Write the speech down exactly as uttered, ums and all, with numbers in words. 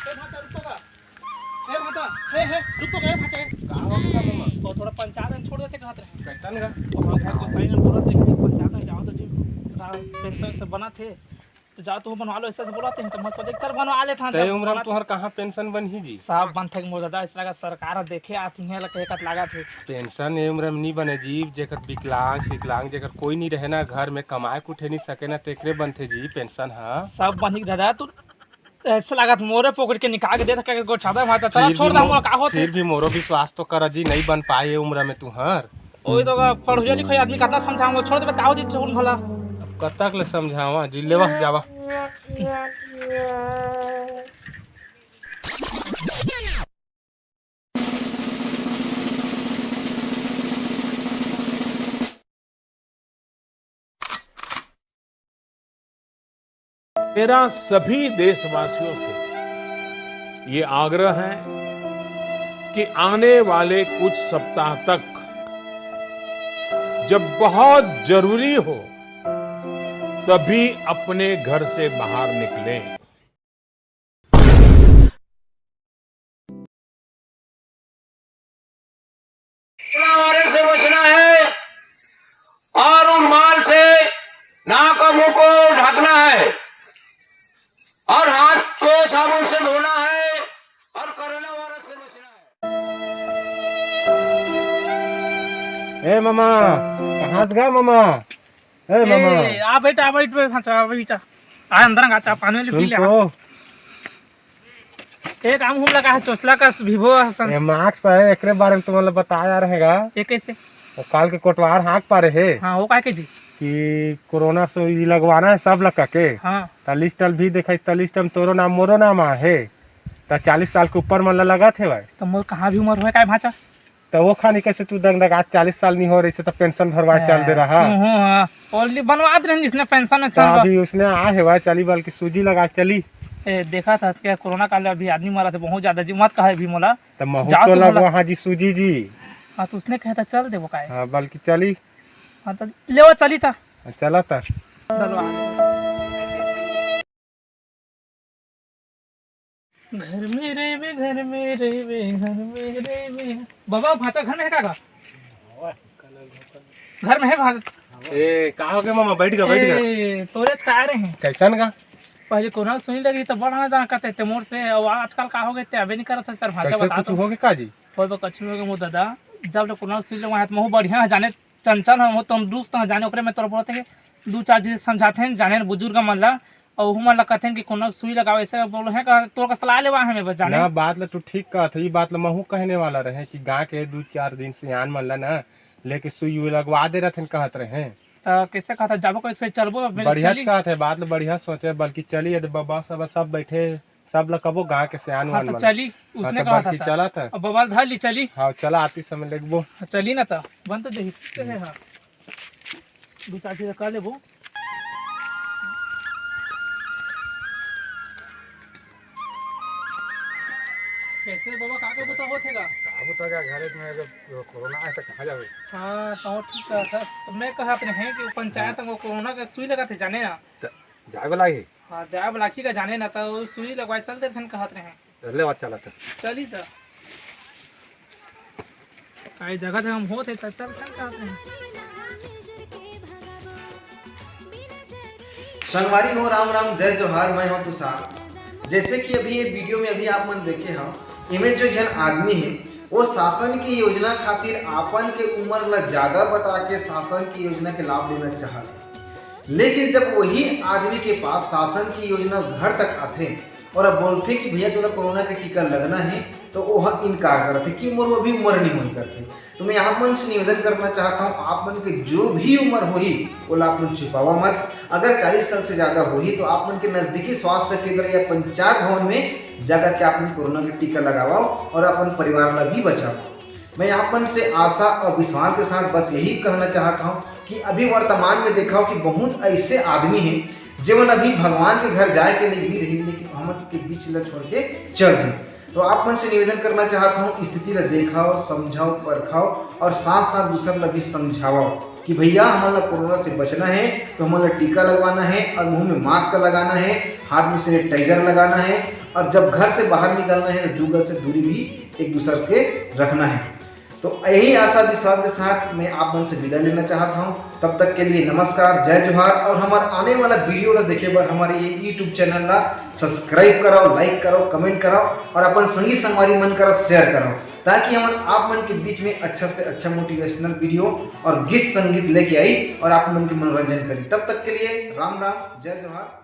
ए भांचा, रुक तो गा। ए भांचा, हे, हे, रुक तो गा, ए भांचा। का हो गया मामा? वो थोड़ा पंचायत में छोड़ देते कहत रहे। कैसन गा? वहाँ घर को साइन बोलत रहे कि पंचायत में जाओ तो जी, का पेंशन से बना थे, तो जाओ तो बनवा लो, ऐसे से बोलत रहे, तो मैं सोचे चल बनवा लेते हैं, तय जब उम्र में बोलत तुहर कहाँ पेंशन बनही जी? सब बनथे मोर दादा, इस लगा सरकार ह देखे आती है, लगे कत लागत है। पेंशन ये उम्र में नहीं बने जी, जेकर विकलांग, सिकलांग, जेकर कोई नहीं रहे ना घर में, कमाए कुठे नहीं सके ना, तेकरे बनथे जी पेंशन ह। सब बनही दादा, तू ऐसे लागत मोरे पॉकेट के निकाल के दे सके, गोचादा भांचा, चला फिर छोड़ भी दे, मो-, मोर का होत है? फिर भी मोरो विश्वास तो कर जी, नहीं बन पाए ये उम्र में तुहर। ओही तो का पढ़ुआ लिखो आदमी कतना समझाऊंगा, छोड़ देबे, का होती छोड़ भला। अब कब तक ले समझावा जी, लेवा जावा। मेरा सभी देशवासियों से ये आग्रह है कि आने वाले कुछ सप्ताह तक जब बहुत जरूरी हो, तभी अपने घर से बाहर निकलें। कोरोना वायरस से बचना है और रुमाल से नाक और मुंह को ढकना है और हाथ को साबुन से धोना है और कोरोना वायरस से बचना है। ए मामा, कहाँ से गए मामा? ए मामा। ए, आ बेटा, आ बैठ, बैठ, हाँ, आ बेटा। आ अंदर आ, चाय पानी वाली पी सुन ले। तो। एक आम हम लगा है, चोचला का भिभो हसन। ए, मास्क है, एकरे बारे में तुम्हारा बताया रहेगा। ये कैसे? वो काल के कोटवार हाँक पा रहे। हाँ, वो काहे के जी? कि कोरोना सुई लगवाना है सब लगा के। हाँ। तलिस टल भी देखा, तलिस टल तोरो नाम, मोरो नाम आ है। त चालीस साल के ऊपर मन ला लगा थे भाई। तो मोर कहाँ भी उम्र हुए, काय भांचा? त वो खानी कैसे तू दंग दंग, आज चालीस साल नहीं हो रही से, तो पेंशन भरवा चल दे रहा। हम्म, हम्म, हाँ। Already बनवा दे रहे इसने पेंशन में तो सब। अभी उसने आ है भाई, चली बल्कि सूजी लगा चली। ए, देखा था क्या कोरोना काल में अभी आदमी मरा था बहुत ज्यादा जी, मत कहे भी मोला। तो महू जाओ तो तू लगवा बोला। हाँ जी सूजी जी। हाँ, तो उसने कहा था चल देबो काय। हाँ, बल्कि चली। हाँ, तो लेवा चली था। हाँ, चला था। चलो, आ। घर में रे में, घर में रे में, घर में रे में। बाबा, भांचा घर में है का? घर में है भांचा। ए, का हो गया मामा? बैठ गया, बैठ गया। ए, तोरे का रहे हैं। कैसन का? पहले कोरोना सुई लगी तो बड़ा ना जाना करते थे मोर से, और आजकल का हो गए ते अबे नहीं करत है सर, भांचा कैसे बता कुछ दो। हो गया का जी? कोई बा कुछ नहीं हो गया मोर दादा, जब ले कोरोना सुई लगा है तो महू बढ़िया है, जाने चंचल हम हो, तंदुरुस्त हम जाने, ओकरे में तोर बोलते हैं, दू चार चीज समझाते हैं, जाने बुजुर्ग मन ला, और ओहू मन ला कहते हैं कि कोनो सुई लगाओ, ऐसे बोलो है का, तोर का सलाह लेवा है मैं बस जाने। ना, बात ला तू ठीक कहत है, ई बात ला महू कहने वाला रहे कि गाँव के दू चार दिन सियान मन ला ना लेके सुई उई लगवा दे रहते कहत रहे। तो कैसे कहता जाबो कर फिर चलबो, अब बढ़िया चली। कहत है, बात ला बढ़िया सोचे, बल्कि चली, यदि बाबा सब, सब बैठे सब ला कबो गाँव के सियान हाँ, वान तो मन। चली, हाँ, उसने तो कहा बल्कि था। चला था। अब बवाल धर ली, चली। हाँ, चला, आती समय लेगबो। हाँ, चली ना तो, बन तो देखते हैं, हाँ। दो चार चीज कर लेबो। कैसे बाबा, का के बुता होत हेगा? का बुता जा, घरे में अगर कोरोना है तो कहाँ जावे? हाँ, तो ठीक कहा था। तो मैं कहा अपने हैं कि वो पंचायत हाँ। में कोरोना के सुई लगा थे, जाने ना। तो जाए वाला ही। हाँ, जाए वाला की का जाने ना, तो सुई लगवाए चल देथन कहत रहे। ले बात चला था। चली तो। काई जगह जगह हम होत है, तब चल चल कहत रहे। संगवारी हो, राम राम, जय जोहार, मैं हूं तुषार। जैसे कि अभी ये वीडियो में अभी आप मन देखे हो, इमे जो झन आदमी है, वो शासन की योजना खातिर आपन के उम्र ला ज्यादा बता के शासन की योजना के लाभ लेना चाहत। लेकिन जब वही आदमी के पास शासन की योजना घर तक आथे और अब बोलथे कि भैया तोला कोरोना के टीका लगना है, तो ओह इनकार करथे कि मोर अभी उम्र नहीं होई करथे। तो मैं आप मन से निवेदन करना चाहता हूँ, आप मन के जो भी उम्र होही, ओला आप मन छुपावा मत। अगर चालीस साल से ज्यादा होही, तो आप मन के नजदीकी स्वास्थ्य केंद्र या पंचायत भवन में जाकर के आप मन कोरोना के टीका लगावा और अपन परिवार ला भी बचावा। मैं आप मन से आशा और विश्वास के साथ बस यही कहना चाहता हूँ कि अभी वर्तमान में देखा हो कि बहुत ऐसे आदमी हैं, जेमन अभी भगवान के घर जाए के लिए भी रही, लेकिन हमन के बीच ला छोड़ के चल दी। तो आप मन से निवेदन करना चाहता हूँ, स्थिति ला देखाओ, समझाओ, परखाओ और साथ साथ दूसर ला भी समझाओ। कि भैया, हमन ला कोरोना से बचना है, तो हमन ला टीका लगवाना है और मुंह में मास्क लगाना है, हाथ में सैनिटाइजर लगाना है, और जब घर से बाहर निकलना है, तो दू गज से दूरी भी एक दूसर के रखना है। तो यही आशा विश्वास के साथ मैं आप मन से विदा लेना चाहत हूँ। तब तक के लिए नमस्कार, जय जोहार, और हमार आने वाला वीडियो ला देखे बर हमारे ये YouTube चैनल ला सब्सक्राइब कराओ, लाइक कराओ, कमेंट कराओ, और अपन संगी संगवारी मन करा शेयर कराओ, ताकि हमन आप मन के बीच में अच्छा से अच्छा मोटिवेशनल वीडियो और गीत संगीत लेके आई और आप मन के मनोरंजन करी। तब तक के लिए राम राम, जय जोहार।